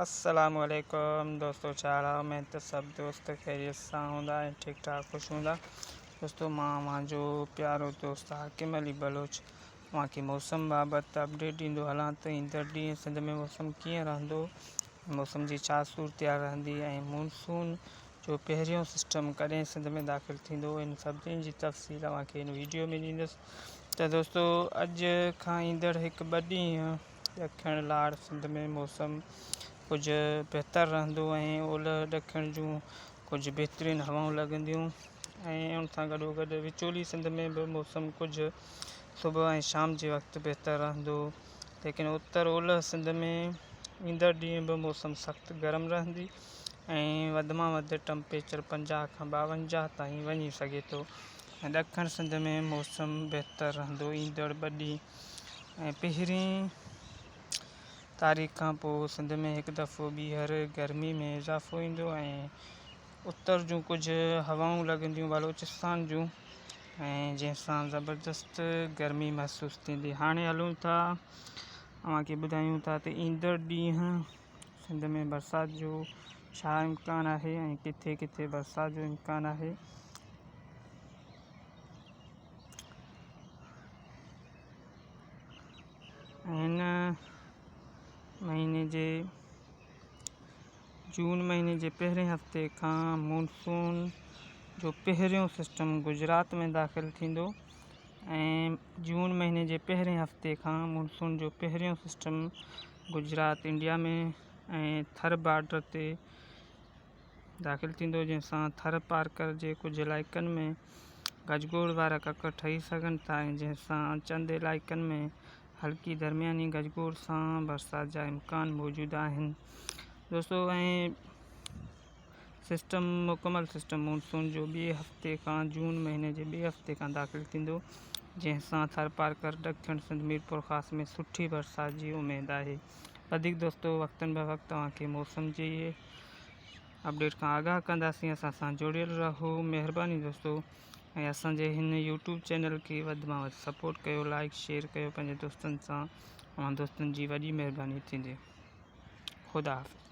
السلام عليڪم دوستو ڇا حال آهي اميد ته سڀ دوست خيريت سان هوندا ۽ ٺيڪ ٺاڪ خوش هوندا دوستو مان اوهان جو پيارو دوست حاڪم علي بلوچ اوهان کي موسم بابت اپڊيٽ ڏيندو هلان ته ايندڙ ڏينهن سنڌ ۾ موسم ڪيئن رهندو موسم جي ڇا صورتحال رهندي ۽ مونسون جو پهريون سسٽم ڪڏهن سنڌ ۾ داخل ٿيندو ان سڀني جي تفصيل اوهان کي هن ويڊيو ۾ ڏيندس ته دوستو اڄ کان ايندڙ هڪ ٻه ڏينهن ڏکڻ لاڙ سنڌ ۾ موسم ڪجهه بهتر رهندو ۽ اولهه ڏکڻ جون ڪجهه بهترين هوائون لڳنديون ۽ ان سان گڏو گڏ وچولي سنڌ ۾ به موسم ڪجهه صبح ۽ شام جي وقت بهتر رهندو ليڪن اتر اولهه سنڌ ۾ ايندڙ ڏينهن به موسم سخت گرم رهندي ۽ وڌ مان وڌ ٽمپريچر 50 کان 52 تائين وڃي سگهي ٿو ۽ ڏکڻ سنڌ ۾ موسم بهتر رهندو ايندڙ ٻه ڏينهن ۽ پهرين تاريخ کان پوء سنڌ ۾ هڪ دفعو ٻيهر گرمي ۾ اضافو ايندو ۽ اتر جون ڪجهه هوائون لڳنديون بلوچستان جون ۽ جنهن سان زبردست گرمي محسوس ٿيندي. هاڻي هلون ٿا اوهان کي ٻڌايون ٿا ته ايندڙ ڏينهن سنڌ ۾ برسات جو ڇا امڪان آهي ۽ ڪٿي ڪٿي برسات جو امڪان آهي. هن مهيني جي جون مهيني جي پهرين هفتي کان مونسون جو پهريون سسٽم گجرات ۾ داخل ٿيندو ۽ جون مهيني جي پهرين هفتي کان مونسون جو پهريون system Gujarat India ۾ ۽ Thar border تي داخل ٿيندو جنهن سان ٿر پارڪر جي ڪجهه علائقن ۾ گجگوڙ وارا ڪڪر ٺهي سگهن ٿا ۽ جنهن سان چند علائقن ۾ هلڪي درمياني گجگوڙ سان برسات جا امڪان موجود آهن دوستو ۽ سسٽم مڪمل سسٽم مونسون جو ٻئي هفتي کان جون مهيني جي ٻئي هفتي کان داخل ٿيندو جنهن سان ٿر پارڪر ڏکڻ سنڌ ميرپورخاص ۾ سٺي برسات جي اميد آهي وڌيڪ دوستو وقتن به وقت توهان کي موسم جي اپڊيٽ کان آگاهه ڪنداسين اسان سان جوڙيل رهو مهرباني دوستو ۽ اسان جي هن يوٽيوب چينل کي وڌ مان وڌ سپورٽ ڪيو لائڪ شيئر ڪيو پنهنجي دوستن سان اوهان دوستن جي وڏي مهرباني ٿيندي خدا حافظ.